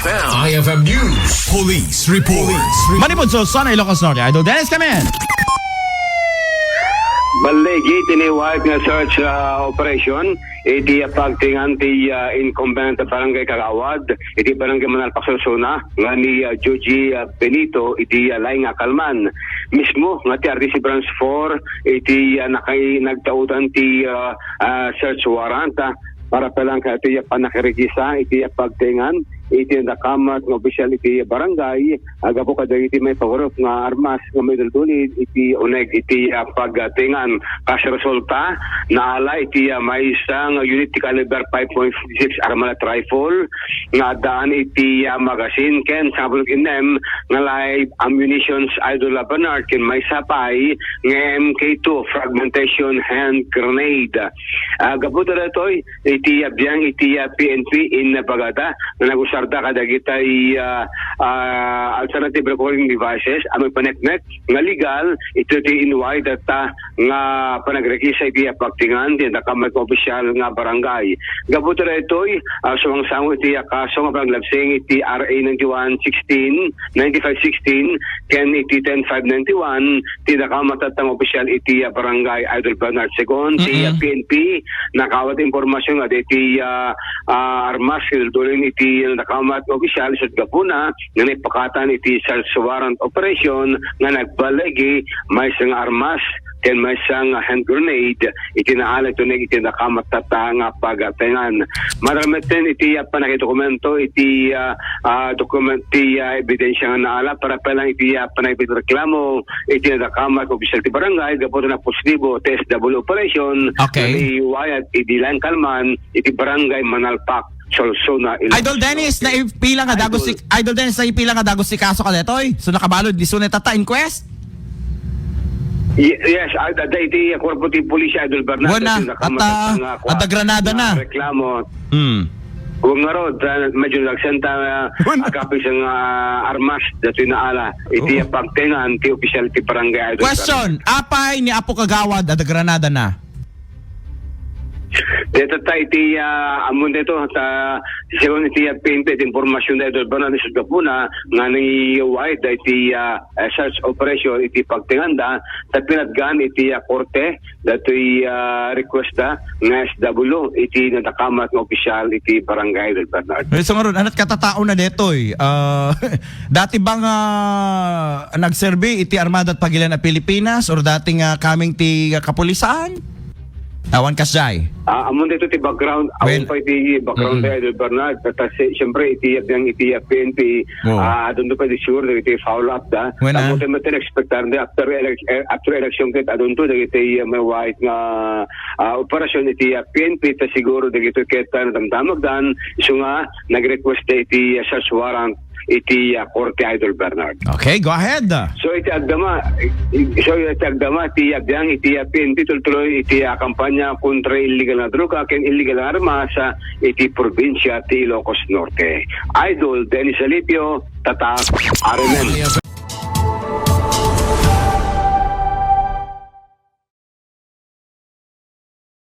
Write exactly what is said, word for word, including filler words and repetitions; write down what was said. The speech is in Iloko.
I F M News. Police report. Manipud sa Zona Ilocos Norte, Idol Dennis, come in. Balligi, tiniwayat nga search, ah, operation iti, ah, pagtingan ti, ah, incumbent barangay kagawad iti barangay Manalpak, Solsona, nga ni, ah, Joji, ah, Benito, iti, ah, laing nga kalman. Mismo nga ti R T C Branch four, iti, ah, nakai-, nagtaudan ti, ah, ah, search warrant, ah, para pa lang ka iti, ah, panakiregisa iti, ah, pagtingan iti nakamat nga opisyal iti barangay, ah, gapu kadagiti maipagurup nga armas nga maiduldulit iti uneg iti, ah, pagtingan. Kas resulta, naala iti, ah, maysa nga unit ti caliber five point six Armalite rifle nga addaan iti, ah, magazine ken sangapulo ket innem nga live ammunitions, Idol Bernard, ken maysa pay nga M K two fragmentation hand grenade. Ah, gapu daytoy, iti, ah, biang iti, ah, P N P in Bagada nga nagusarda kadagitay, ah, ah, alternative recording devices a maipaneknek nga legal, iti ti inwayat ta nga panagregisa iti, ah, pagtingan ti nakamat nga opisyal nga barangay. Gapu daytoy, ah, sumangsango iti, ah, kaso nga panaglabsing iti R A ninety-one sixteen, ninety-five sixteen, ken iti ten five ninety-one, ti nakamat nga opisyal iti, ah, barangay, Idol Bernard. Segun ti, ah, Mm-mm. P N P, nakawat impormasyon nga iti, ah, ah, armas, kinultuloy iti nakamat nga opisyal, isut gapuna, nga naipakatan iti search warrant operation nga nagballigi maysa nga armas ken maysa nga hand grenade iti naala iti uneg iti nakamat nga pagtingan. Madala metten iti, ah, panakidokumento iti, ah, ah, dokumen-, ti, ah, ebidensya nga naala para pa lang iti, ah, panagbiit reklamo iti nakamat nga opisyal ti barangay gapu ta nagpositibo ti S W operation Okay. nga naiwayat idi laing kalman iti barangay Manalpak, Solsona, Ilocos Idol Dennis, Norte. Naipila nga dagus Idol. ti, Idol Dennis, naipila nga dagus ti kaso kadaytoy? So, nakabalud, disso ni tata inquest? Ye-, yes, ad-, adda iti kuerpo ti pulis, Idol Bernardo, Buena, ti nakamat at, ah, nga kuan, adda granada nga na. reklamo. Hmm. Wen ngarud, ah, medyo nagsenta, ah, Buena. agapis nga armas, daytoy naala. Iti Oo. pagtingan, ti opisyal ti barangay, Idol Question, Bernardo. apay ni Apo Kagawad, adda granada na? Deta ta iti, ah, ammon dayto, ta, segun iti, ah, P N P, iti impormasyon dayto, Bernardo, isut gapuna, nga naiwayat da iti, ah, ah, search operation iti pagtinganda, ta pinatgan iti, ah, korte, daytoy, ah, request da, nga S W, iti nadakamat nga opisyal iti barangay, Idol Bernard. Eh, so ngarud, ani't katatao na daytoy? Ah, dati ba nga nagserbi iti Armada at Pagilian a Pilipinas or dati nga coming ti, ah, kapulisan? Awan kasjay. Ah, ammon dayto ti background. Awan Well, pa iti background mm. ti Idol Bernard. Ta, ta, si-, siyempre, iti biang iti P N P, Oo. ah, adunto pa di siguro dagiti follow-up da. Well, Tapos, ah. ti expectar da after elec-, eh, after election ket adunto dagiti, ah, maiwayat nga, ah, operasyon iti, ah, P N P, ta siguro dagito ket, ah, nadamdamagdan, isu nga nag-request da iti, ah, search warrant iti, ah, korte, Idol Bernard. Okay, go ahead. So, iti agdama, so, iti agdama, ti agdama iti, ah, P N P tultuloy iti, ah, kampanya kontra illegal nga droga ken illegal nga armas, ah, iti probinsya ti Ilocos Norte. Idol Dennis Alipio, Tatak R M N.